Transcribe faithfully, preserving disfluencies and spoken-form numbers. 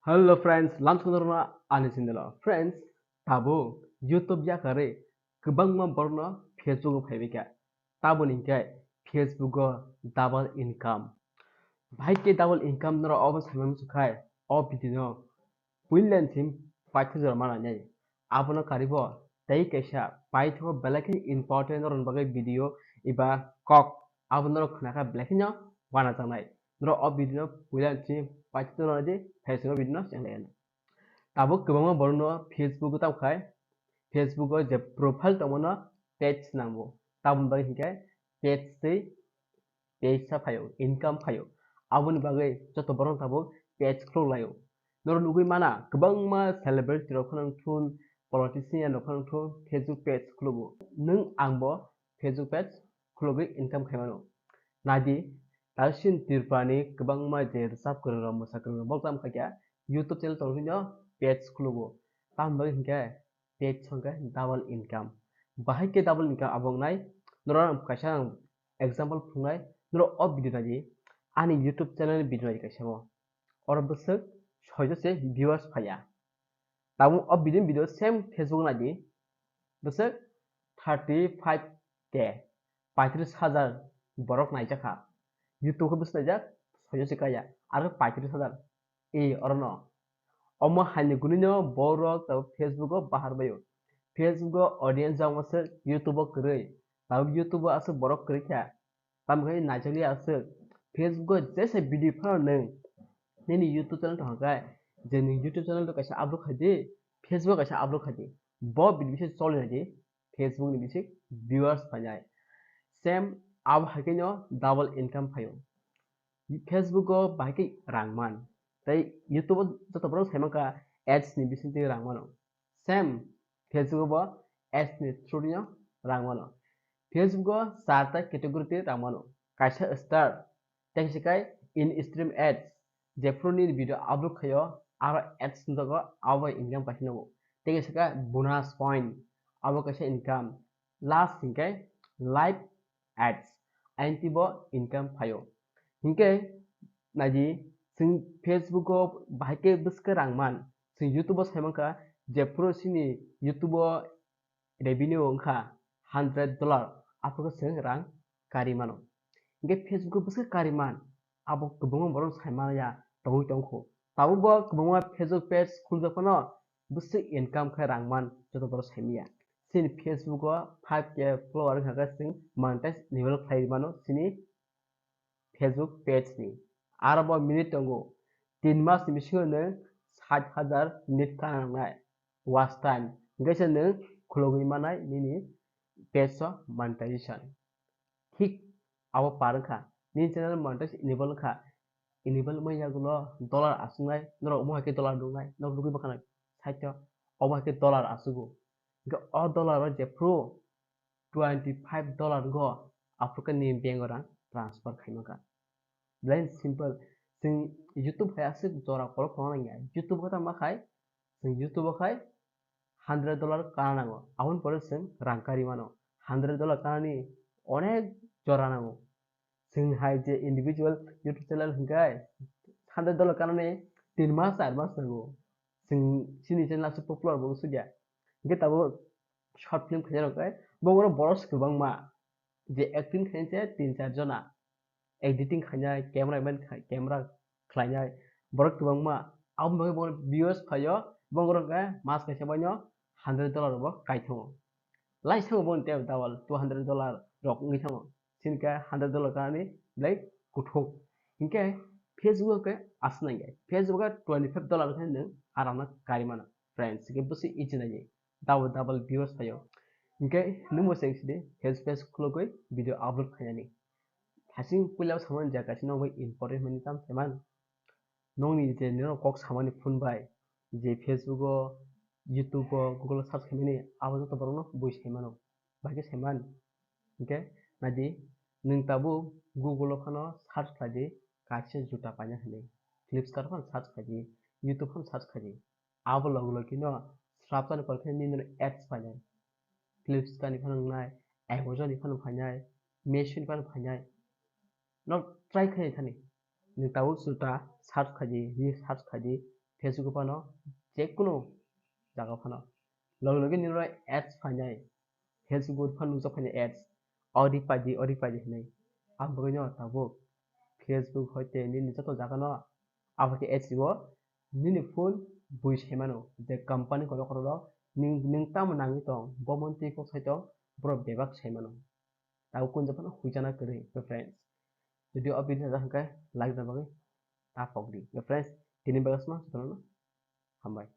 Hello friends, lamsong norokno ani channel o. Friends, tabuk YouTube yakarwi kwbangma borokno Facebook o phaibaikha. Taboni hinkhe Facebook o double income. Bahai khe double income norok obo saimani muchungkhai, o video no puila sim paithago jora mana nai. Abono karibo tei kaisa paithago belai khe important norokni bagwi video eba kok. Abo norok khwnakha belai kheno wanajaknai. Norok o video no puila sim paithago jora di, Facebook o video no chenglai. Tabuk kwbangma borokno Facebook o tabuk khai, Facebook o je profile tongmano page nango. Tabuk bagwi hinkhe page tei page sa phaio, income phaio. Aboni bagwi joto borok tabuk page khuluk laio. Norok nugwi mana kwbangma celebrity rok phano wngthun, politician rok phano wngthun, Facebook page khulugo. Nwng angbo Facebook page khulugwi income khaimano. Nadi, Darshin Tripurani kwbangma je rwchap kwrwng rok, mwsa kwrwng rok, bok tamo khaikha YouTube channel tongwi no page khulugo. Tamoni bagwi hinkhe page hwnkhe double income. Bahai khe double income abo wngnai, norok ang kaisa ang example phunuknai, norok o video naidi, ani YouTube channel ni video naidi kaisa bo. Oro bwswk soijo se viewers phaiya. Tabuk o video, video same Facebook naidi, bwswk thirty five K, paitris hajar borok naijakha. YouTube khe bwswk naijak, soijo se kaya, aro paitris hajar. E, orono. Omo haini gwnino borok tabuk Facebook o bahar baio. Facebook o audience jagma se YouTube o kwrwi. Tabuk YouTube o aswk borok kwrwi kha. Tamo khe naijakliya aswk. Facebook o jesa video phano nwng nini YouTube channel tongkha khe, je nwng YouTube channel o kaisa upload khaidi, Facebook o kaisa upload khaidi. Bo video se choli naidi. Facebook ni bisi viewers phainai. Same abo hai khe no double income phaio. Facebook o bahai khe rang man. Tei YouTube o joto borok sai mankha ads ni bisingtwi rang mano. Same Facebook o bo ads ni through no rang mano. Facebook o charta category twi rang mano. Kaisa star, tei khe se kai in stream ads, jephru nini video upload khaio, aro ads wngjago, abo bai income kaisa nugo. Tei khe se kai bonus point, abo kaisa income. Last hinkhe live ads, aini twi bo income phaio. Hinkhe naidi, chwng Facebook o bahai khe bwswk rang man, chwng YouTube o sai mankha, jephru chini YouTube o revenue wngkha hundred dollar, aphuru chwng rang kari mano. Hinkhe Facebook o bwswk kari man, abo kwbangma borok sai maya tongwi tongkho. Tabuk bo kwbangma Facebook page khuljak phano bwswk income khe rang man joto borok sai maya. Chini Facebook o five K follower wngkha khe chwng monetize enable khlai mano chini Facebook page ni. Aro bo minute tongo, tin mas ni bisingo nwng sat hajar minute kana nangnai watch time, hinkhe se nwng khulogwi manai nini page o monetization. Thik abo par wngkha, nini channel monetize enable wngkha, enable wngmani yagulo dollar achuknai, norok omo hai khe dollar nuknai, norok nugwi mankha na side o, omo hai khe dollar achugo. Hinkhe o dollar o jephru twenty five dollar go aphuru khe nini bank o rang transfer khai mankha. Plain simple. Chwng YouTube hai aswk jora kolok tongna nangya. YouTube khe tamo khai, chwng YouTube o khai hundred dollar kana nango. Aboni pore chwng rang kari mano. Hundred dollar kanani onek jora nango. Chwng hai je individual YouTube channel hwnkhe hundred dollar kanani tin mas, char mas nango. Chwng chini channel aswk popular bo wngsukya. Hinkhe tabuk short film khaina rok khe bo oro borok se kwbangma je acting khaina se tin char jona, editing khainai, camera man khai, camera khlainai borok kwbangma. Aboni bagwi bo viewers phaio, bo oro khe mas kaisa baino hundred dollar bo kai thango. Lai thango bo tei double two hundred dollar rok wngwi thango. Chini khe hundred dollar kanani belai kuthuk. Hinkhe Facebook o khe aswk nangya. Facebook o twenty five dollar khe nwng aramno kari mano. Friends, hinkhe bwswk easy nangya. Double double viewers phaio. Hinkhe nwngbo cheng sidi Facebook page khulugwi video upload khainani. Hasing puila samani je kaisa nokbai important hinmani tamo saiman. Nokni je nino kok samani phone bai, je Facebook o, YouTube o, Google o search khaimani, abo joto borokno bui saimano. Bahai khe saiman. Hinkhe naidi, nwng tabuk Google o phano search khlaidi, kaisa juta paina hinwi. Flipkart o phano search khlaidi, YouTube o phano search khlaidi. Abo logi logi no swrapjani pore khe nini ads phainai. Flipkart ni phano wngnai, Amazon ni phano phainai, Meesho ni phano phainai. No try khai thani. Nwng tabuk juta search khaidi, hi search khaidi, Facebook phano, jekunu jaga phano loge loge nini oro ads phainai. Facebook phano nukjak phainai ads, odi paidi, odi paidi hinwi. Ang bagwino tabuk Facebook hoite nini joto jagano abo khe ads ribo, nini full bui saimano je company kotor kotor rok nwng, nwng tamo nangwi tong, bo monthly kok sai tong, borok bebak saimano. Tabuk kunja phano huijana kwrwi, friends. Jodi o video sajak hwnkhe like rwna bagwi ta pokdi. Friends, tini bagwi asma jotono hambai.